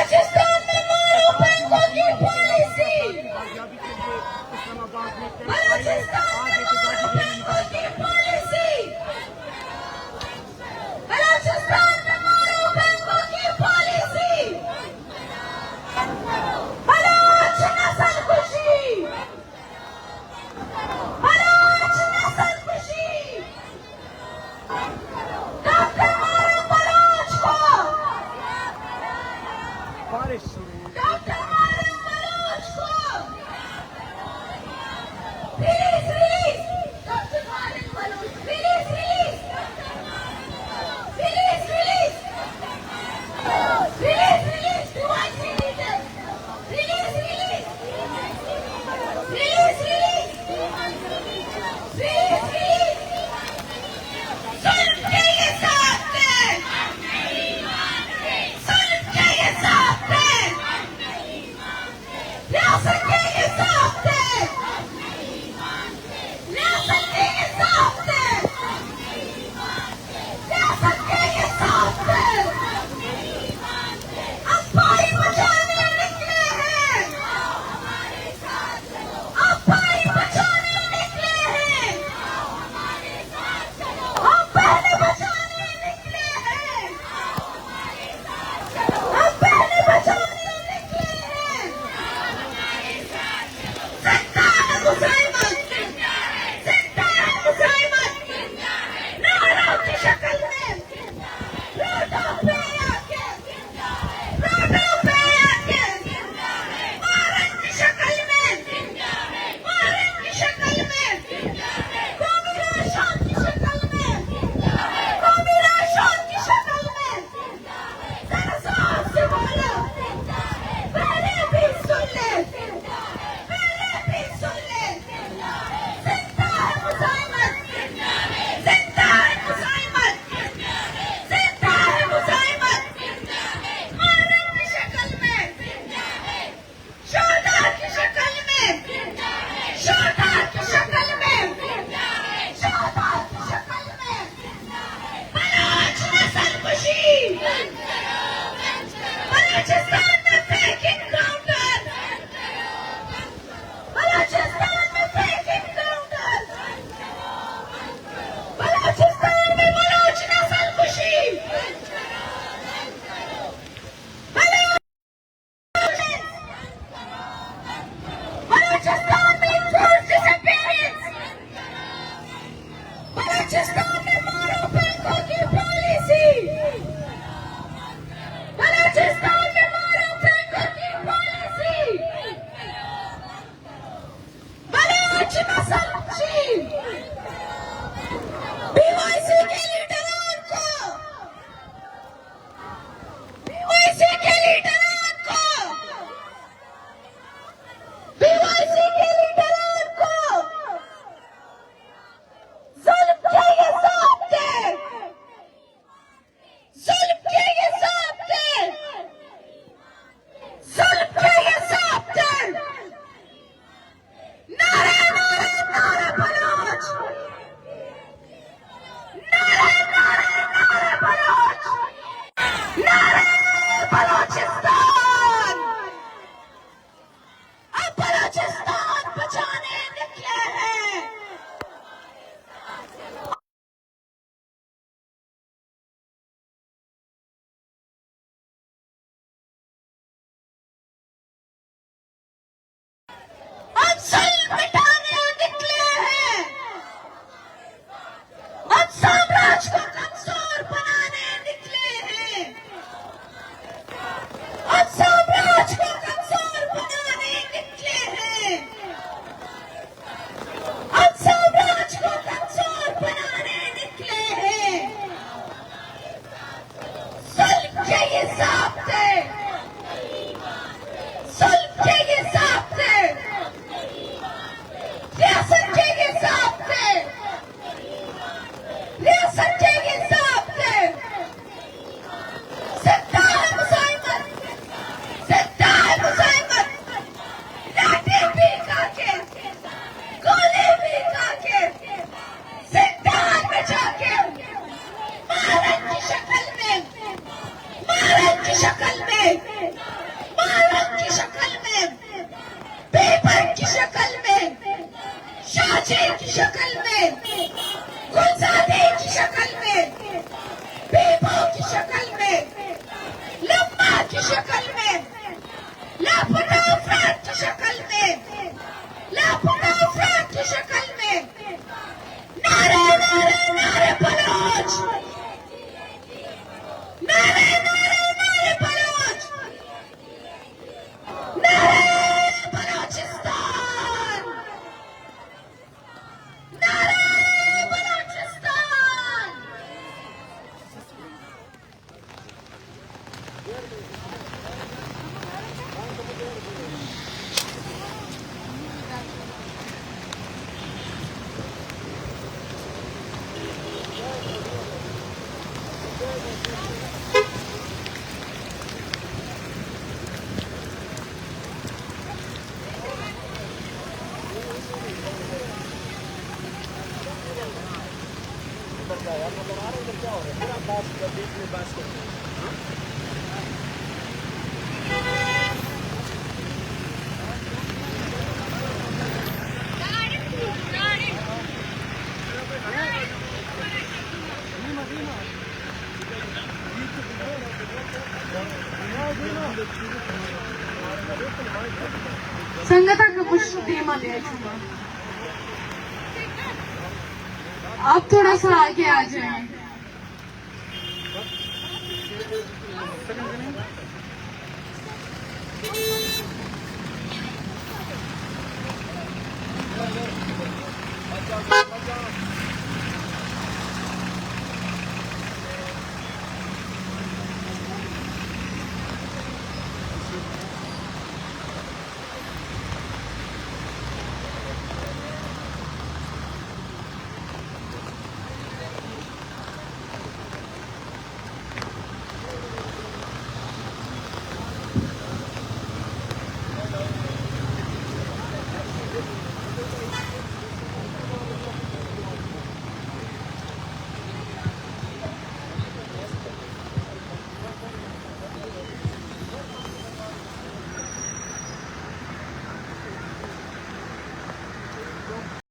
بلوچستان میں مارو پینکو کی پالیسی۔ بلوچستان میں مارو پینکو کی پالیسی۔ بلوچستان میں مارو پینکو کی پالیسی۔ بلوچ نسل کشی۔ بلوچ نسل کشی۔ ڈاکٹر مارو بلوچ کو۔ ڈاکٹر مارو بلوچ کو۔ ریلیز، ریلیز۔ ڈاکٹر مارو بلوچ۔ ریلیز، ریلیز۔ ریلیز، ریلیز۔ ریلیز، ریلیز۔ ڈی وائی سی لیڈر۔ ریلیز، ریلیز۔ ریلیز، ریلیز۔ ریلیز، ریلیز۔ ظلم کے یہ ساخت ہے۔ ظلم کے یہ ساخت ہے۔ ریاست کے یہ ساخت ہے۔ ریاست کے یہ ساخت ہے۔ ریاست کے یہ ساخت ہے۔ ہم بھائی بچانے نکلے ہیں۔ ہم بھائی بچانے نکلے ہیں۔ ہم بہنیں بچانے نکلے ہیں۔ ہم بہنیں بچانے نکلے ہیں۔ زندہ ہے مزاحمت! زندہ ہے مزاحمت! نعروں کی شکل میں! روڈوں پہ آ کے! روڈوں پہ آ کے! نعروں کی شکل میں! نعروں کی شکل میں! قومی لاشوں کی شکل میں! قومی لاشوں کی شکل میں! ذرا زور سے بولو۔ پہلے بھی سن لے۔ پہلے بھی سن لے۔ زندہ ہے مزاحمت۔ زندہ ہے مزاحمت۔ زندہ ہے مزاحمت۔ نعرے کی شکل میں۔ شہدا کی شکل میں، شہدا کی شکل میں، شہدا کی شکل میں۔ بلوچ نسل کشی، بلوچستان میں فیک انکاؤنٹر، بلوچستان میں فیک انکاؤنٹر، بلوچستان میں بلوچ نسل کشی۔ بلوچ بلوچستان میں فورس ڈس اپیئرنس، بلوچستان میں مارو پینکو کی پالیسی، بلوچستان میں مارو پینکو کی پالیسی، بلوچ نسل کشی، بی وائی سی کے لیڈران کو، بی وائی سی کے لیڈران کو، بی وائی سی کے لیڈران کو ظلم کے یہ ضابطے، ظلم کے یہ ضابطے، ظلم کے یہ ضابطے۔ نعرہ، نعرہ، نعرہ بلوچ۔ نعرہ، نعرہ، نعرہ بلوچ۔ نعرہ بلوچستان۔ اب بلوچستان بچانے نکلے ہیں۔ ہم ظلم مٹانے نکلے ہیں، ہم سامراج کو کمزور بنانے نکلے ہیں، ہم سامراج کو کمزور بنانے نکلے ہیں۔ ہم سامراج کو کمزور بنانے نکلے ہیں۔ ظلم کے یہ ضابطے، ظلم کے یہ ضابطے، کی شکل میں، لاپتہ افراد کی شکل میں، لاپتہ افراد کی شکل میں نعرے، نعرے، نعرے بلوچ! نعرے، نعرے، نعرے بلوچ! نعرے بلوچستان! نعرے بلوچستان! سنگتاں کہ پشت دیما دے شما۔ آپ تھوڑا سا آگے آ جائیں۔